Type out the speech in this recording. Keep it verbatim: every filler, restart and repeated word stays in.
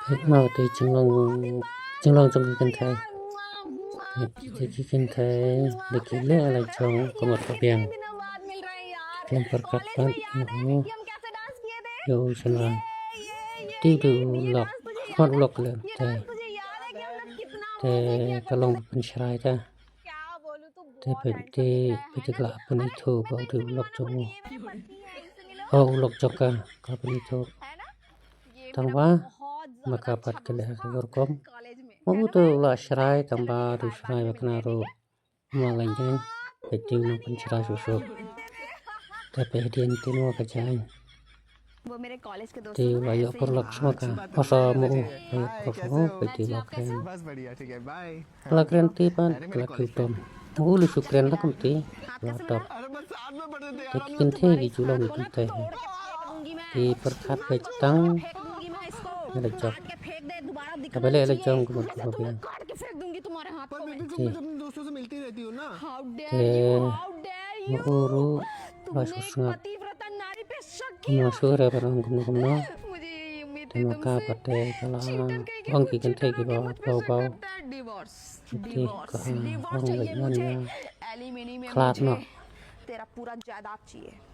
Peit mo te jinglong, jinglong jong ki kynthei. Peit te ki kynthei da ki leh la jong ka mut ka biang. Ki leh pyrkhat pat mo. Ïa u shynrang. Te u dei u lok, khot u lok leh te. Te ka long pynshrai te. Te peit te, peit te ka la pynithuh ba u dei u lok jong u. O u lok jong ka, ka pynithuh. Tangba ma ka pat ka leh ka rukom. Ma u te u la shrai tangba u shrai ba kane ruh. Ma la ïeng, peit te u nang pynshrai shuh shuh. Te peit hadien te mo ka jaiñ. Te u la ïoh pyrlok shuwa ka. Asa mo u la ïoh pyrlok shuwa, peit te u la kren. Ka la kren te pat ka la kiew tom. Mo u la shu kren da kumte la top. Te ki kynthei ki ju long ki kynthei. Ki pyrkhat peit tang ïa la jong. Kaba leh la jong ka mut ka biang. Te mo u ruh la shu sngap. Mo shu re ba ong kumno kumno. Te ma ka pat te ka la ong ki kynthei kiba baw baw. Te ka ong leit man ïa khlad noh. तेरा पूरा जायदाद चाहिए।